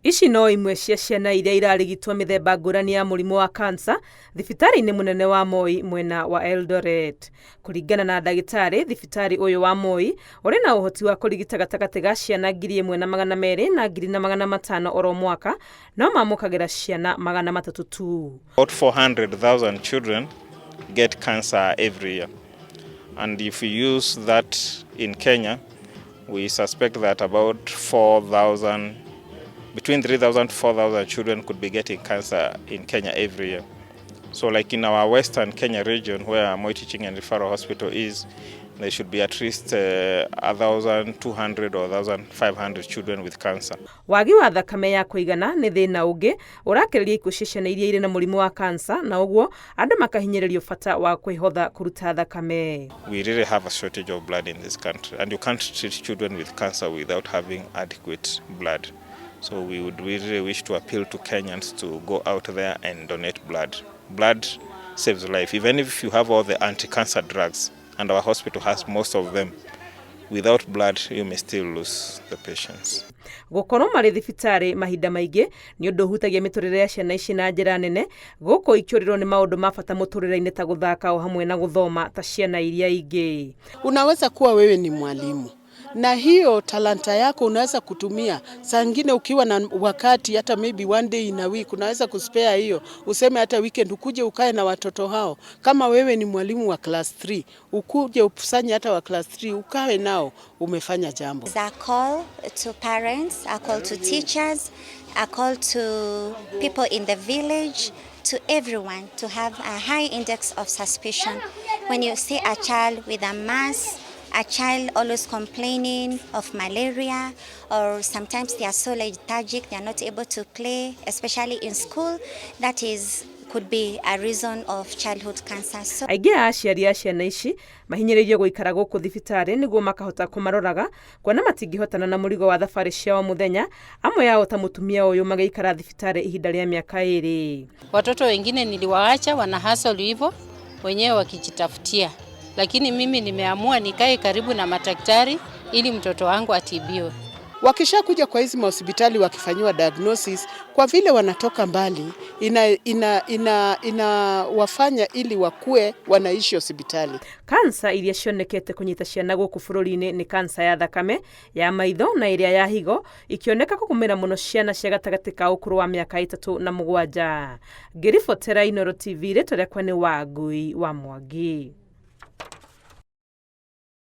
Ici no imwe cia ciana iria irarigitwo mĩthemba ngũrani ya mũrimũ wa kansa thibitarĩ-inĩ mũnene wa Moi mwena wa Eldoret. Kũringana na ndagĩtarĩ, thibitarĩ ũyũ wa Moi ũrĩ na ũhoti wa kũrigita gatagatĩ ga ciana 1,200 na 1,500 oro mwaka, no mamũkagĩra ciana 300 tu. About 400,000 children get cancer every year. And if we use that in Kenya, we suspect that about 4,000, between 3,000 to 4,000 children could be getting cancer in Kenya every year. So like in our Western Kenya region where Moi Teaching and Referral Hospital is, there should be at least 1,200 or 1,500 children with cancer. Wagi wa thakame ya kũigana nĩ thĩna ũngĩ ũrakĩrĩria ikuũ cia ciana iria irĩ na mũrimũ wa kansa, na ũguo andũ makahinyĩrĩrio bata wa kwĩhotha kũruta thakame. We really have a shortage of blood in this country, and you can't treat children with cancer without having adequate blood. So we would really wish to appeal to Kenyans to go out there and donate blood. Blood saves life. Even if you have all the anti-cancer drugs, and our hospital has most of them, without blood you may still lose the patients. Gũkorwo marĩ thibitarĩ mahinda maingĩ nĩ ũndũ ũhutagia mĩtũrĩre ya ciana ici na njĩra nene, gũkũ ikĩũrĩrwo nĩ maũndũ ma bata mũtũrĩre-inĩ ta gũthaka o hamwe na gũthoma ta ciana iria ingĩ. Unaweza kuwa wewe ni mwalimu na hiyo talanta yako unaweza kutumia saa ingine ukiwa na wakati, hata maybe one day in a week unaweza kuspare hiyo, useme hata weekend ukuje ukae na watoto hao. Kama wewe ni mwalimu wa class 3, ukuje ukusanye hata wa class 3 ukae nao, umefanya jambo. A call to parents, a call to teachers, a call to people in the village, to everyone to have a high index of suspicion. When you see a child with a mass, a child always complaining of malaria, or sometimes they are so lethargic, they are not able to play, especially in school, that is could be a reason of childhood cancer. So Aingĩ a aciari a ciana ici mahinyĩrĩirio gũikara gũkũ thibitarĩ nĩguo makahota kũmaroraga, kuona matingĩhotana na mũrigo wa thabarĩ cia o mũthenya, amwe ao ta mũtumia ũyũ magĩikara thibitarĩ ihinda rĩa mĩaka 2. Watoto wengine niliwaacha wana hustle hivyo wenyewe wakijitafutia, lakini mimi nimeamua nikae karibu na madaktari ili mtoto wangu atibiwe. Wakishakuja kwa hizi mahospitali wakifanyiwa diagnosis, kwa vile wanatoka mbali, ina, ina, ina, inawafanya ili wakue wanaishi hospitali. Kansa iria cionekete kũnyita ciana gũkũ bũrũri-inĩ nĩ kansa ya thakame, ya maitho na ĩrĩa ya higo, ikĩoneka kũgũmĩra mũno ciana cia gatagatĩ ka ũkũrũ wa mĩaka 3 na 7. Ngĩribotera Inooro TV, rĩtwa rĩakwa nĩ Wangui wa Mwangi.